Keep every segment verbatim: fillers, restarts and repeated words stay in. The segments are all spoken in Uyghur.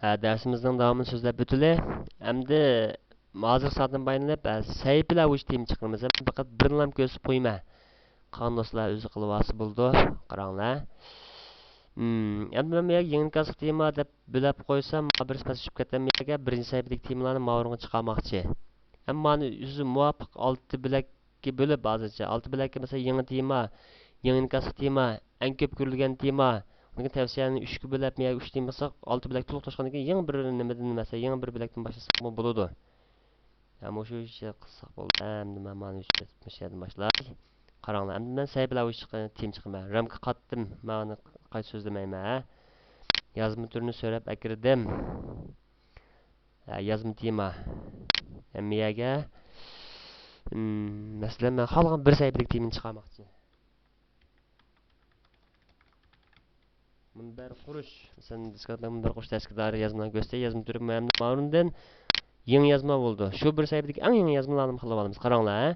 ئە، دەرسىمىزنىڭ داۋامىنى سۆزلەپ ئۆتىلى. ئەمدى ھازىرقى سائەتتىن بايلىنىپ، ئە، سەھىپىلەر بويىچە تېما چىقىرىمىز. پەقەت بىرنىلام كۆرسىتىپ قويىمەن. قالغان دوستلار ئۆزى قىلىۋالسا بولىدۇ. قاراڭلار. ئەمدى مەن بۇ يەرگە يېڭى ئىنكاسلىق تېما دەپ بۆلەپ قويسام، بىرسى پەسكە چۈشۈپ كېتەم. بۇ يەرگە بىرىنچى سەھىپىدىكى تېمىلارنى ماۋۇرۇنغا چىقارماقچى. ئەمما مانا ئۆزى مۇۋاپىق ئالتە بۆلەككە بۆلۈپ، ھازىرچە ئالتە بۆلەككە، مەسىلەن، يېڭى تېما، يېڭى ئىنكاسلىق تېما، ئەڭ كۆپ كۆرۈلگەن تېما، ئۇنىڭ كېيىن تەۋسىيەنى ئۈچكە بۆلۈپ، يا ئۈچ تېما قىلساق، ئالتە بۆلەك تولۇق توشقاندىن كېيىن يېڭى بىر نېمىدىن، مەسىلەن، يېڭى بىر بۆلەكتىن باشلىساقمۇ بولىدۇ. يا مۇشۇ ئىشنى قىلساق بولدى. ئەمدى مەن مانا مۇشۇ يەردىن باشلاي. قاراڭلار، ئەمدى مەن سەھىپىلەر بويىچە تېما چىقىمەن. رامكا قاتتىم. مانا قايتا سۆزلىمەيمەن، ھە. يازما تۈرىنى سۆرەپ ئەكىردىم. ھە، يازما تېما. ھەممە يەرگە، مەسىلەن، مەن خالىغان بىر سەھىپىلىك تېمىنى چىقارماقچى. مۇنبەر قۇرۇش. مەسىلەن، دىسكورتتا مۇنبەر قۇرۇش دەرسكە دائىر يازمىلارنى كۆرسىتەي. يازما تۈرى مەمدۇ ماۋۇرۇندىن يېڭى يازما بولىدۇ. شۇ بىر سەھىپىدىكى ئەڭ يېڭى يازمىلارنى خىلىۋالىمىز. قاراڭلار، ھە.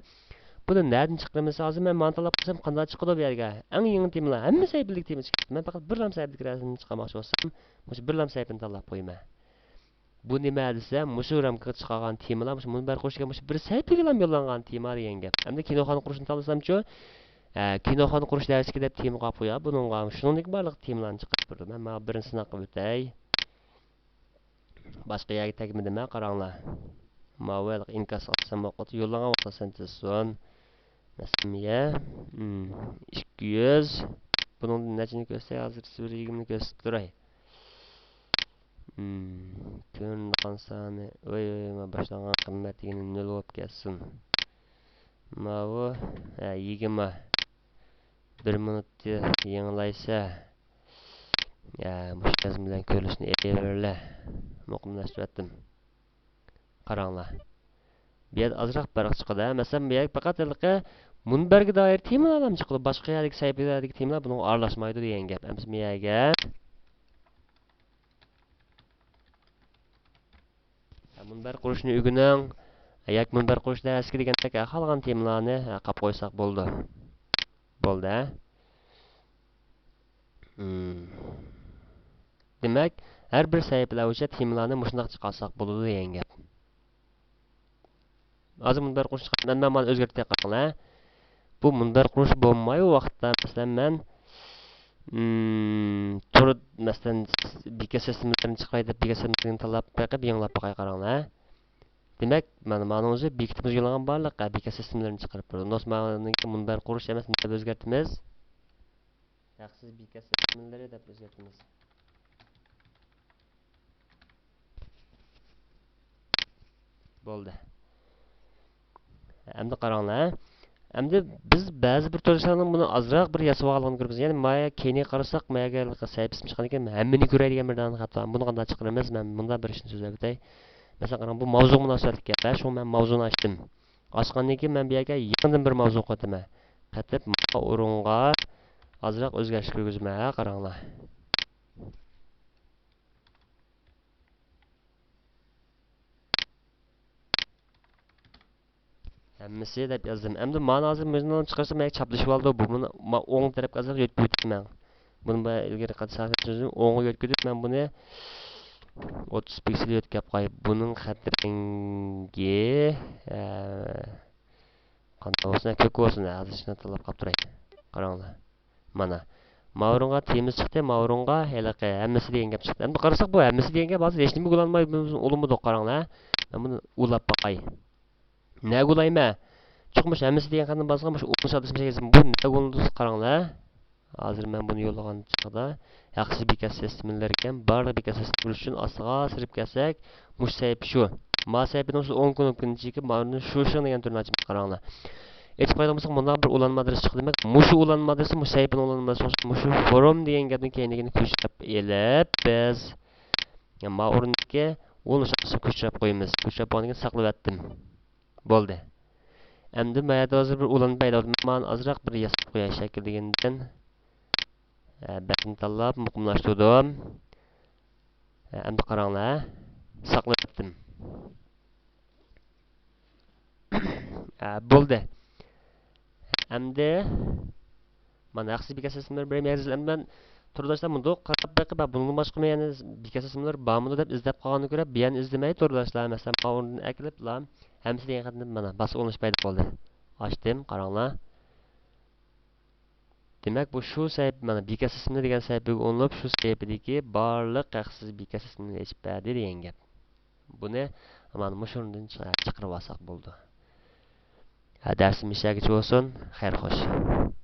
بۇنى نەدىن چىقىرىمىز؟ ھازىر مەن مانا تاللاپ قويسام قانداق چىقىدۇ بۇ يەرگە؟ ئەڭ يېڭى تېمىلار، ھەممە سەھىپىلىك تېما چىقىپتۇ. مەن پەقەت بىرلام سەھىپىلىك رەسىمنى چىقارماقچى بولسام، مۇشۇ بىرلام سەھىپىنى تاللاپ قويىمەن. بۇ نېمە دېسە، مۇشۇ رامكىغا چىقارغان تېمىلار، مۇشۇ مۇنبەر قۇرۇشكە مۇشۇ بىر سەھىپىگىلا يوللانغان تېما دېگەن گەپ. ئەمدى كىنوخانا قۇرۇشنى تاللىسامچۇ؟ ھە، كىنوخانا قۇرۇش دەرسلىكى دەپ تېما قويۇپ قويار بۇنىڭغا. شۇنىڭدىكى بارلىق تېمىلارنى چىقىرىپ بېرىدۇ. مەن مانا بىرىنى سىناق قىلىپ ئۆتەي. باشقا يەرگە تەگمىدىم ھە، قاراڭلار. ماۋۇ ھېلىقى ئىنكاس ئاتسام ۋاقىت يوللانغان ۋاقىت سەنچىسۇن. مەسىلەن، ئىككى يۈز. بۇنىڭدىن نەچچىنى كۆرسەك، ھازىر بىر يىگىرمىنى كۆرسىتىپ تۇراي. كۆرۈنىدىغان سانى، ۋاي، ۋاي، ۋاي، باشلانغان قىممەت دېگىنى نۆل بولۇپ كەتسۇن. ماۋۇ، ھە، يىگىرمە. بىر مىنۇتتا يېڭىلايسە. ھە، مۇشۇ يازما بىلەن كۆرۈنۈشنى ئېلىۋېرىلە. مۇقىملاشتۇرۇۋەتتىم. قاراڭلار. بۇ يەردە ئازراق پەرق چىقىدۇ. مەسىلەن، بۇ يەرگە پەقەت ھېلىقى مۇنبەرگە دائىر تېمىلارلا چىقىدۇ. باشقا يەردىكى سەھىپىلەردىكى تېمىلار بۇنىڭغا ئارىلاشمايدۇ دېگەن گەپ. ئەمىسە بۇ يەرگە مۇنبەر قۇرۇشنى ئۆگىنىڭ ياكى مۇنبەر قۇرۇش دەرسلىكى دېگەندەك خالىغان تېمىلارنى قاپ قويساق بولىدۇ. بولدى. دېمەك، ھەر بىر سەھىپىلەر بويىچە تېمىلارنى مۇشۇنداق چىقارساق بولىدۇ دېگەن گەپ. ھازىر مۇنبەر قۇرۇش چىقىپ، مەن، مەن مانا ئۆزگەرتىپ قاراڭلار. بۇ مۇنبەر قۇرۇش بولماي ئۇ ۋاقىتتا، مەسىلەن، مەن، مم، تور، مەسىلەن، بىكاس سىستېمىلىرىنى چىقىراي دەپ، بىكاس سىستېمىلىرىنى تاللاپ بېقىپ، يېڭىلاپ باقاي، قاراڭلار. دېمەك، مانا، مانا ئۆزى بېكىتىمىز يوللانغان بارلىق، ھە، بىكاس سىستېمىلىرىنى چىقىرىپ بېرىدۇ. نوس مانىڭكى مۇنبەر قۇرۇش ئەمەس، نېمە دەپ ئۆزگەرتىمىز؟ ھەقسىز بىكاس سىستېمىلىرى دەپ ئۆزگەرتىمىز. بولدى. ئەمدى قاراڭلار. ئەمدى بىز بەزى بىر تونۇشلارنىڭ بۇنى ئازراق بىر ياسىۋالغانلىقىنى كۆرىمىز. يەنى مايا كەينىگە قارىساق، مايا سەھىپىسىنى چىققاندىن كېيىن ھەممىنى كۆرەي دېگەن بىر دانە خەت بار. بۇنى قانداق چىقىرىمىز؟ مەن مۇنداق بىر ئىشنى سۆزلەپ ئۆتەي. مەسىلەن، قاراڭ، بۇ ماۋزۇغا مۇناسىۋەتلىك گەپ. شۇڭا مەن ماۋزۇنى ئاچتىم. ئاچقاندىن كېيىن مەن بۇ يەرگە يېڭىدىن بىر ماۋزۇ قويۇۋېتىمەن. قېتىپ ماۋۇرۇنغا ئازراق ئۆزگەرتىش كىرگۈزىمەن، ھە، قاراڭلار. ھەممىسى دەپ يازدىم. ئەمدى مانا ھازىر مۇشۇنى چىقارسام، مەن چاپلىشىۋالدى. بۇ مانا ئوڭ تەرەپكە ئازراق يۆتكىۋېتىمەن. بۇنى مەن ئىلگىرى قاچا ساقلىدىم. ئوڭغا يۆتكىدىم مەن بۇنى. ئوتتۇز پىكسېل يۆتكەپ قوياي. بۇنىڭ خەت رەڭگى، ئە، قانداق بولسۇن، كۆك بولسۇن. ھازىر شۇنى تاللاپ قاپ تۇراي. قاراڭلار. مانا. ماۋۇرۇنغا تېمىسى چىقتى، ماۋۇرۇنغا ھېلىقى ھەممىسى دېگەن گەپ چىقتى. ئەمدى قارىساق، بۇ ھەممىسى دېگەن گەپ ھازىر ھېچنېمە ئۇلانماي، بىز ئۇلىمىدۇق، قاراڭلار. مەن بۇنى ئۇلاپ باقاي. نەگە ئۇلايمەن؟ چوقۇم مۇشۇ ھەممىسى دېگەن قېتىم باسقان، مۇشۇ ئۇلىنىش ئادرېسىنى چەكسەم، بۇ نەگە ئۇلىنىدۇ، قاراڭلار. ھازىر مەن بۇنى يوللىغان چاغدا ھەقسىز بىكاس سىستېمىلىرى ئىكەن، بارلىق بىكاس سىستېمىلىرى ئۈچۈن ئاستىغا سىرىپ كەلسەك، مۇشۇ سەھىپە شۇ. ما سەھىپىنىڭ ئۈستىدە ئوڭ كۇنۇپكىنى چېكىپ، ماۋۇنى شۇ شىڭ دېگەن تۈرنى ئاچىمىز، قاراڭلار. ئېچىپ قارايدىغان بولساق، مۇنداق بىر ئۇلانما ئادرېس چىقتى. دېمەك، مۇشۇ ئۇلانما ئادرېس، مۇشۇ سەھىپىنىڭ ئۇلانما ئادرېسى، مۇشۇ فورۇم دېگەن گەپنىڭ كەينىدىكىنى كۆچۈرۈپ ئېلىپ، بىز ما ئورۇندىكى ئۇلىنىش ئادرېسىنى كۆچۈرۈپ قويىمىز. كۆچۈرۈپ بولغاندىن كېيىن ساقلىۋەتتىم. بولدى. ئەمدى ما يەردە ھازىر بىر ئۇلانما پەيدا بولدى. مەن ئازراق بىر ياساپ قوياي شەكىل دېگەندىن. ھە، بەتنى تاللاپ مۇقىملاشتۇردۇم. ھە، ئەمدى قاراڭلار، ھە. ساقلىۋەتتىم. ھە، بولدى. ئەمدى مانا ھەقسىز بىكاس سىستېمىلىرى بىر يەرگە يېزىلدى. ئەمدى مەن تورداشلار مۇنداق قاراپ بېقىپ، بۇنىڭدىن باشقىمۇ يەنە بىكاس ئىسىملىرى بارمىدۇ دەپ ئىزدەپ قالغاندىن كۆرە، بۇ يەرنى ئىزدىمەي تورداشلار، مەسىلەن، مانا ئورنىدىن ئەكېلىپلا ھەممىسى دېگەن قېتىمدا مانا باسقا ئۇلىنىش پەيدا بولدى. ئاچتىم، قاراڭلار. دېمەك، بۇ شۇ سەھىپە، مانا بىكاس ئىسىملىرى دېگەن سەھىپىگە ئۇلىنىپ، شۇ سەھىپىدىكى بارلىق ھەقسىز بىكاس ئىسىملىرىنى ئېچىپ بەردى دېگەن گەپ. بۇنى مانا مۇشۇ ئورۇندىن چىقىرىپ ئالساق بولىدۇ. ھە، دەرسىم مۇشۇ يەرگىچە بولسۇن. خەير خوش.